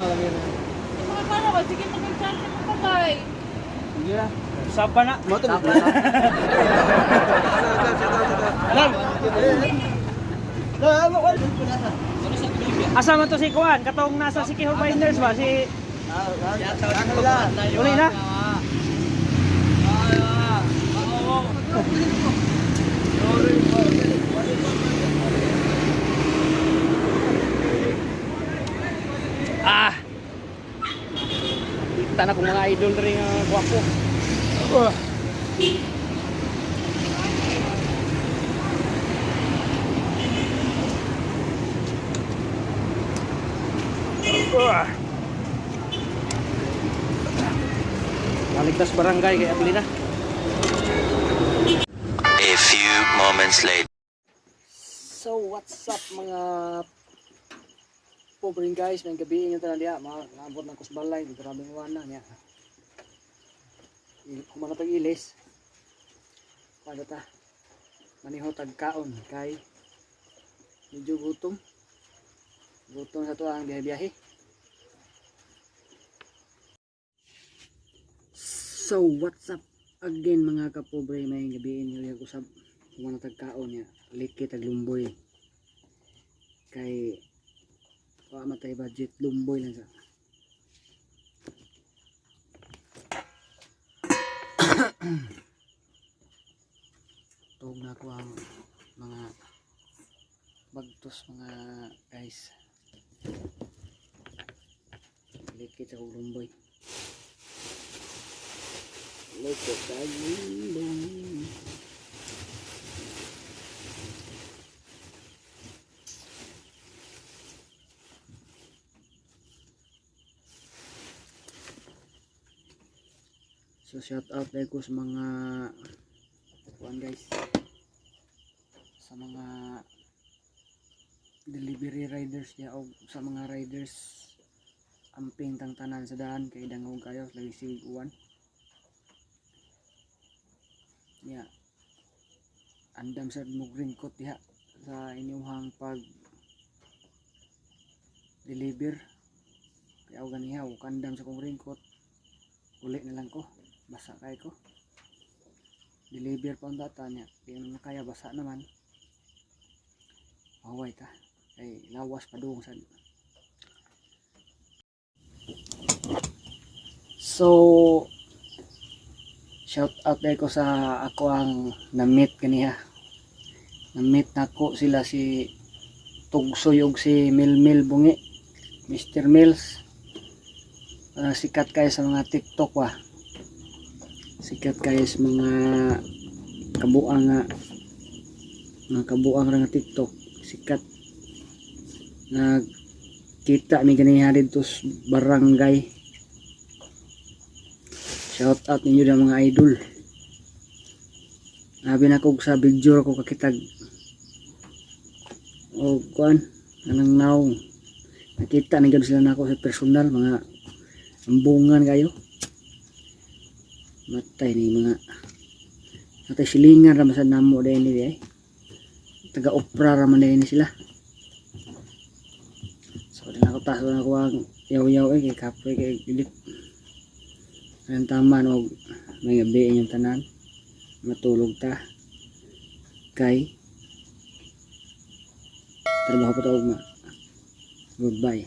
Alam yun. Mga para ba? Sige, mag-chance mo pa kay. Sige na. Sapa na. Mo to. Lan. Asa man to si Kuan? Katong nasa si Kihor Binders ba? Si Uli na? Ah! Kita na kung mga idol rin nga gwapo. Maligtas barangay kay Ablina. A few moments later. So what's up mga pobreng guys, may gabi inyo tanan diha, mga naabot ng kusbalay, grabe ng wana niya. Kumana tag ilis. Paano ta? Maniho tag kaon kay medyo gutom. Gutom sa to ang biyahe-biyahe. So what's up again mga kapobre, may gabi inyo diha usab. Kumana tag kaon niya, likit tag lumboy. Kay wa man tay budget, lumboy lang sa. Tuog na ako ang mga bagtos mga guys. Likit sa kong lumboy. Likit sa lumboy. So shout out dahil ko sa mga kuan guys, sa mga delivery riders niya o sa mga riders amping tang tanan sa daan kay dangog kayo lagi sig uwan niya, andam sa mugringkot diha sa inyong pag deliver kaya og ganiha og kandam sa kong ringkot, uli na lang ko, basa kay ko, deliver pa ang data niya, di naman kaya, basa naman. Away ta kay lawas pa doon sa. So shout out dahil ko sa ako ang na-meet kaniya, na-meet nako sila si Tugsoy ug si Milmil Bungi, Mr. Mills. Ah, sikat kayo sa mga TikTok wa, sikat kayo sa mga kabuang nga mga kabuang ra nga TikTok, sikat. Nagkita mi ganiha didto sa barangay. Shout out ninyo na mga idol. Nabi na kog sa video ko kakitag o kuan anang naong nakita ni gud sila nako sa personal, mga ambungan kayo, matay ni mga matay silingan ra man sa namo dahil ni ay taga opra ra man dahil ni sila. So di na ako taso na ko ang yaw-yaw eh kay kapoy kay gilit ang taman og may gabi inyong tanan, matulog ta kay trabaho pa ta ugma. Goodbye.